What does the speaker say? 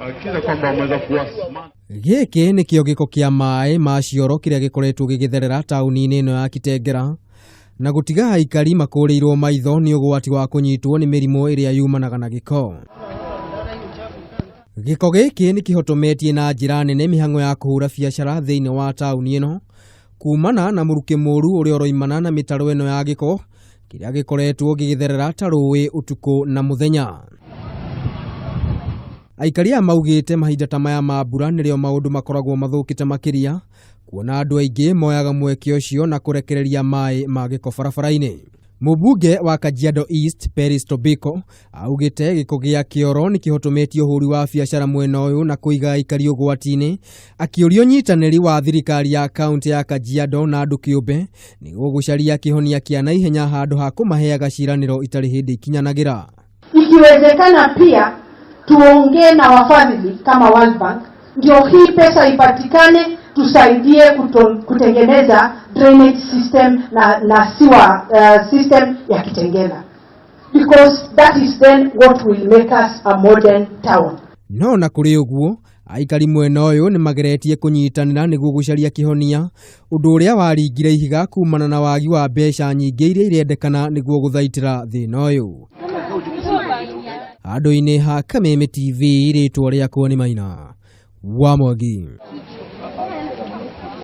Hakikisha kwamba wameweza kuwa smart. Gĩkĩ nĩkĩo gĩko kĩa maĩ ma cioro kĩrĩa gĩkoretwo gĩgĩtherera taũni-inĩ ĩno ya Kitengela na gũtiga aikari makũrĩirwo maitho nĩ ũgwati wa kũnyitwo nĩ mĩrimũ ĩrĩa yumanaga na gĩko. Gĩko gĩkĩ nĩ kĩhotometie na njĩra nene mĩhang'o ya kũhũra biacara thĩinĩ wa taũni ĩno kumana na mũrukĩ mũru ũrĩa ũroimana na mĩtaro ĩno ya gĩko kĩrĩa gĩkoretwo gĩgĩtherera ta rũĩ ũtukũ na mũthenya. Aikari aya maugĩte mahinda ta maya ma mbura nĩrĩo maũndũ makoragwo mathũkĩte makĩria kuona andũ aingĩ moyaga mweke ũcio na kũrekereria maĩ ma gĩko barabara-inĩ. Mũmbunge wa Kajiado East Peris Tobiko augĩte gĩko gĩa kĩoro nĩ kĩhotometie ũhũri wa biacara mwena ũyũ na kũiga aikari ũgwati-inĩ, akĩũria ũnyitanĩri wa thirikari ya kaunti ya Kajiado na andũ kĩũmbe nĩguo gũcaria kĩhonia kĩa naihenya handũ ha kũmaheaga ciĩranĩro itarĩ hĩndĩ ikinyanagĩra. Ikiwezekana pia tuongee na wafadhili kama World Bank ndio hii pesa ipatikane, tusaidie kutengeneza drainage system na sewer system ya Kitengela, because that is then what will make us a modern town. No na kũrĩ ũguo aikari mwena ũyũ nĩ mageretie kũnyitanĩra nĩguo gũcaria kĩhonia, ũndũ ũrĩa waringire ihiga kumana na wagi wa mbeca nyingĩ iria irendekana nĩguo gũthaitĩra thĩna ũyũ. Handũ-inĩ ha Kameme TV, rĩtwa rĩakwa nĩ Maina wa Mwangi.